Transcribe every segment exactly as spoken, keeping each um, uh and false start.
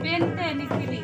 बेनते निकली।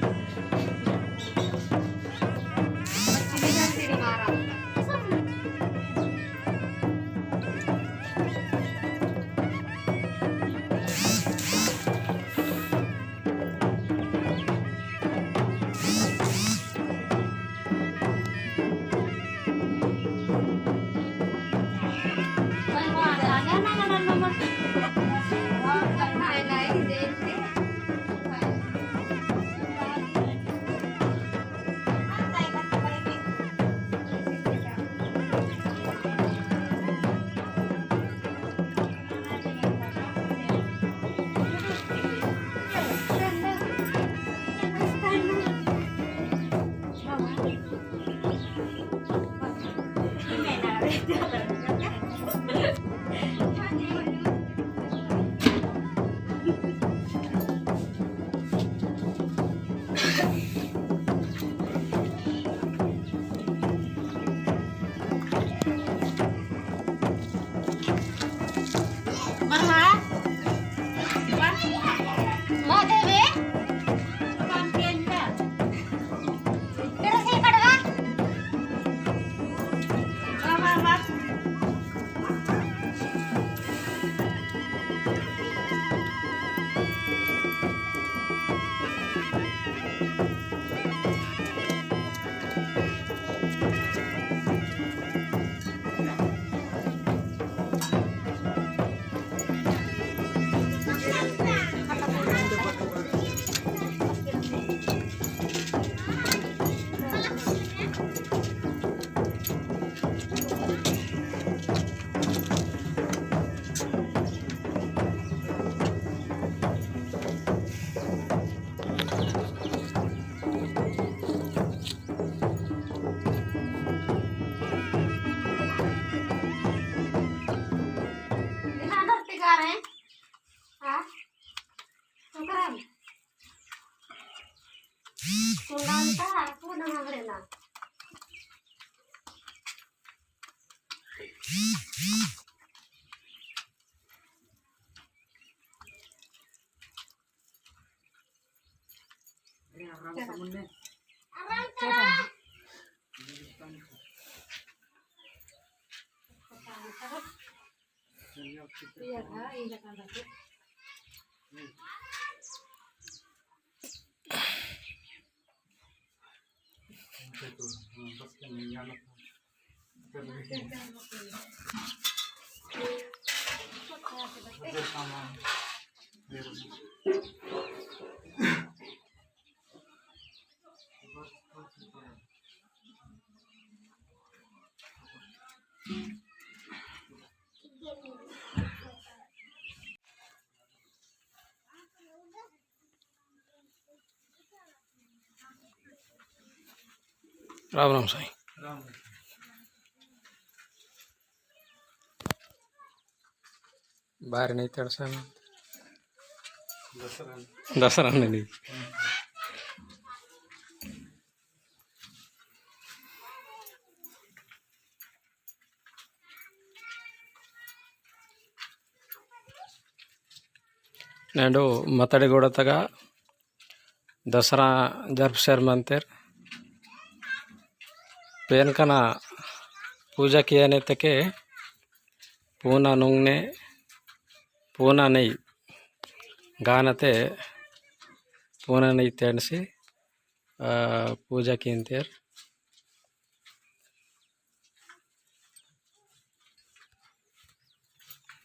राम राम साईं। बाहर नहीं तड़सा। दसरा। दसरा नहीं। नेंडु मतड़ीगूडतगा दसरा जरपसेर मंतेर। पेनकना पूजा कियाने तके पूना नुंगने पूना नेई गानते पूना नेई तेंडसी, आ, पूजा किंतेर।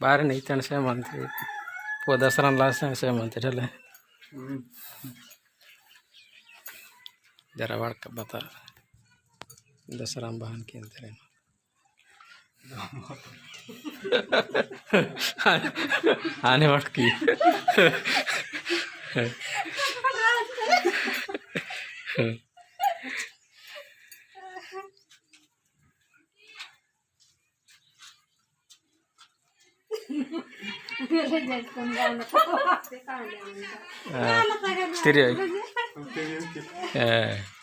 बारे नहीं तन से मनते, पो दसरा लास्ट से मनते चले। जरा बार का बता, दसरा बहान के अंतर है। आने वाट की। आ, तिरिया। आ।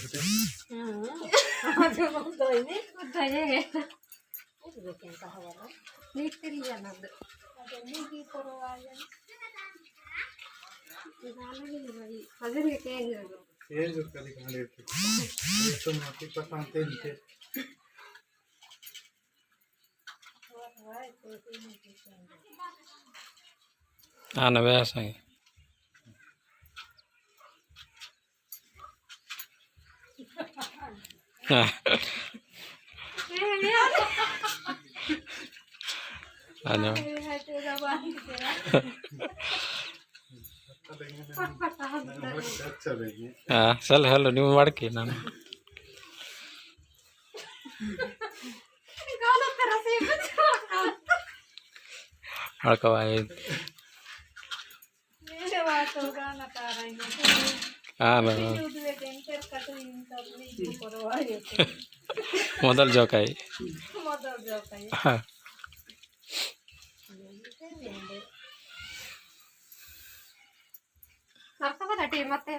हाँ। आज हम तो इन्हें कुछ चाहिए। नीक तेरी जाना दे। अरे, नीक ही करो आ जाए। जाना ही नहीं भाई। अगर ये कह रहे हो। ये जो कभी कहाँ लेते। ये तो माफी पसंद थे इनके। आना वैसा ही। हाँ। आना। हाँ, चल, हेलो, न्यू मार के ना। हड़का भाई। मेरे बात होगा ना तारा ही। हाँ ना। मोदल जोकाई। मोदल जोकाई। हाँ। नरसबा टीम मत है।